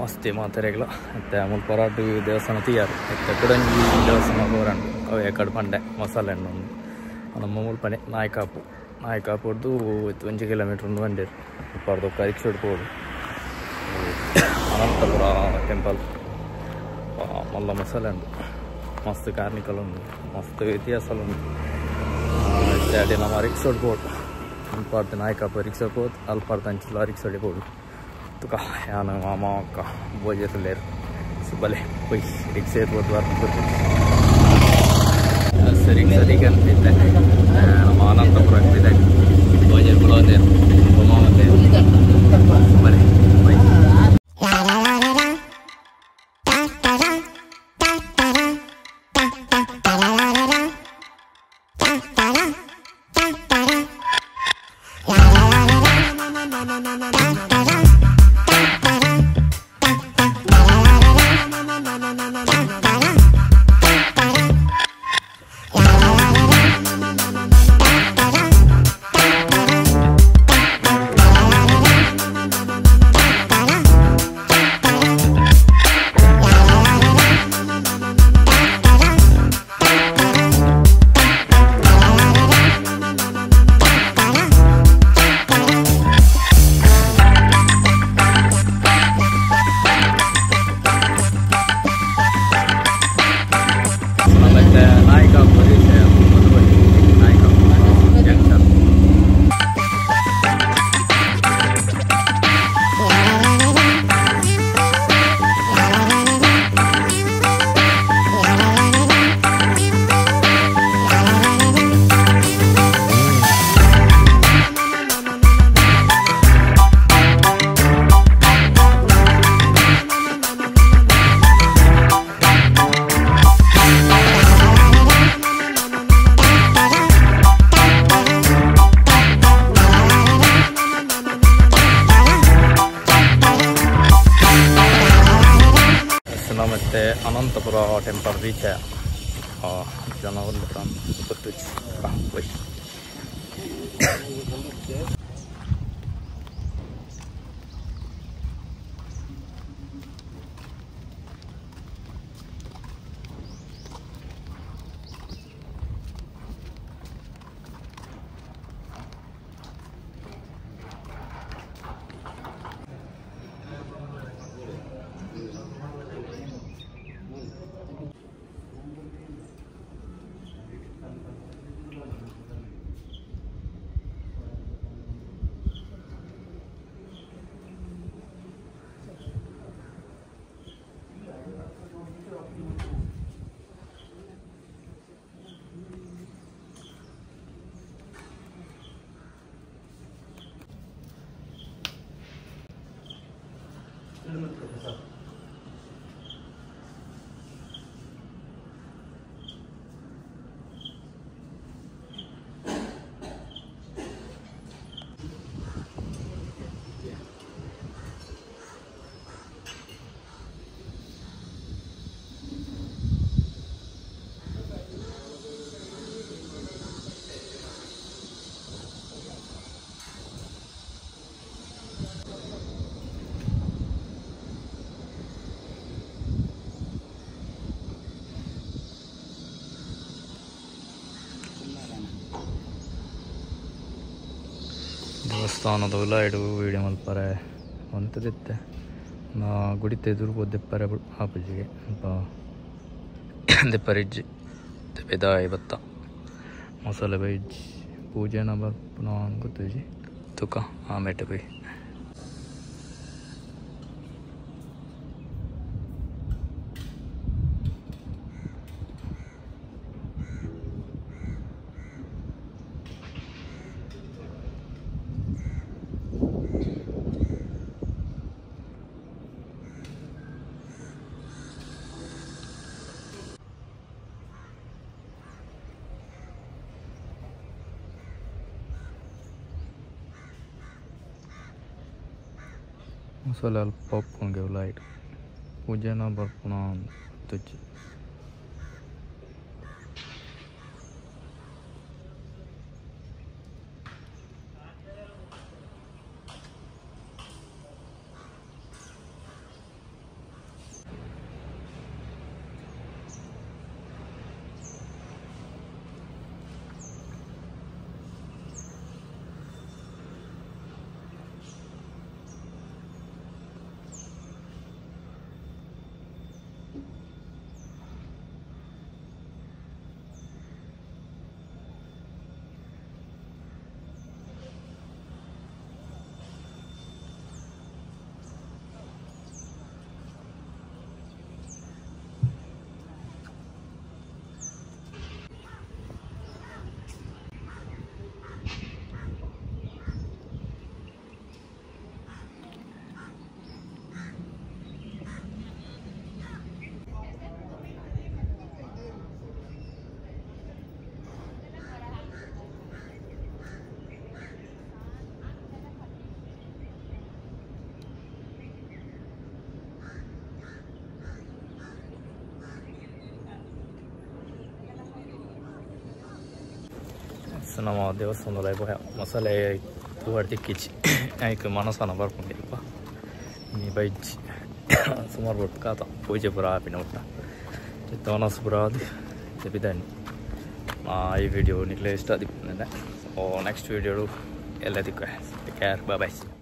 ಮಸ್ತಿ ಮಾತೆರೆಗ್ಲ ಇತ್ತೆ ಮುಲ್ಪ ರಡ್ಡ್ ದೇವಸ್ಥಾನ ತೂಯರ್ ಇತ್ತೆ ಕುಡೊಂಜಿ ದೇವಸ್ಥಾನ ಪೋರಂಡು ಅವೆ ಕಡ್ ಪಂಡೆ ಮಸಾಲೆ ಉಂಡು ನಮ್ಮ ಮುಲ್ಪನೆ ನಾಯ್ಕಾಪು ನಾಯ್ಕಾಪುಡ್ದು 1 ಕಿಲೋಮೀಟರ್ ಉಂಡು ಬಂದೇರು ಮುಲ್ಪರ್ದು ರಿಕ್ಷಾಡ್ ಪೋಡು ಅನಂತಪುರ ಟೆಂಪಲ್ ಮಲ್ಲ ಮಸಾಲೆ ಉಂಡು ಮಸ್ತ್ ಕಾರ್ನಿಕಲ್ ಉಂಡು ಮಸ್ತ್ ಇತಿಹಾಸ ಉಂಡು ಇತ್ತೆ ನಮ್ಮ ರಿಕ್ಷಾಡ್ ಪೋಡು ಮುಲ್ಪರ್ದು ನಾಯ್ಕಾಪು ರಿಕ್ಷಾ ಪೋದು ಅಲ್ಪರ್ದು ಅಂಚಿಲ ರಿಕ್ಷಾಡೆ ಪೋಡು ತುಕ ಯಾನ್ ಮಾಮ ಅಕ್ಕ ಬೋಜೆರ್ ಬಲೆ ಪೊಯ್ ರಿಕ್ಷಾ ಪೋದು ರಿಕ್ಷಾ ಇತ್ತೆ ನಮ್ಮ ಅನಂತಪುರ ಬೋಜೆರ್ ಬುಲೊಂದೇರು ಬಲೆ ಪೊಯ್. ಅನಂತಪುರ ಟೆಂಪಲ್ ರೀಚ್ ಜನ ಗೊತ್ತು. ದೇವಸ್ಥಾನದ ಉಲಾಯಿಡು ವೀಡಿಯೋ ಮಲ್ಪರೆ ಒಂತದಿತ್ತೆ ನಾ ಗುಡಿತ ಎದುರು ಪೋದು ದೆಪ್ಪರೆ ಆಪುಜಿಗೆ ಅಲ್ಪ ದೆಪ್ಪರೆ ಇಜ್ಜಿ ಬೆದಾಯಿ ಬತ್ತ ಮಸಾಲೆ ಬೈಜ್ ಪೂಜೆನ ಬರ್ಪುನ ಗೊತ್ತುಜಿ ತುಕ ಆಮೇಟೆ ಬೈ. ಮಸಾಲೆ ಅಲ್ಪ ಉಪ್ಪುಂಗೆ ಲೈಟ್ ಪೂಜೆನ ಬರ್ಪುನ ಗೊತ್ತುಜ್ಜಿ. ನಮ್ಮ ದೇವಸ್ಥಾನದ ಮಸಾಲೆ ತೂವಡ್ ತಿಕ್ಕಿಚಿ ಐಕ್ ಮನಸನ ಬರ್ಪುಂಡಿಲ್ಪ ಇನಿ ಬೈಜಿ ಸುಮಾರು ಬೊಟ್ಟು ಕಾತ ಪೂಜೆ ಪೂರ ಆಪಿನ ಮುಟ್ಟ ಇತ್ತೆ ವನಸ್ ಪೂರ ಆದ್ ಇತ್ತೆ ಪಿದಾನಿ. ಈ ವಿಡಿಯೋ ನಿಕ್ಲೆ ಇಷ್ಟ ಆದಿಪ್ಪುಂಡು. ಸೊ ನೆಕ್ಸ್ಟ್ ವಿಡಿಯೋ ಎಲ್ಲ ತಿಕ್ಕುವೆ. Take care, bye.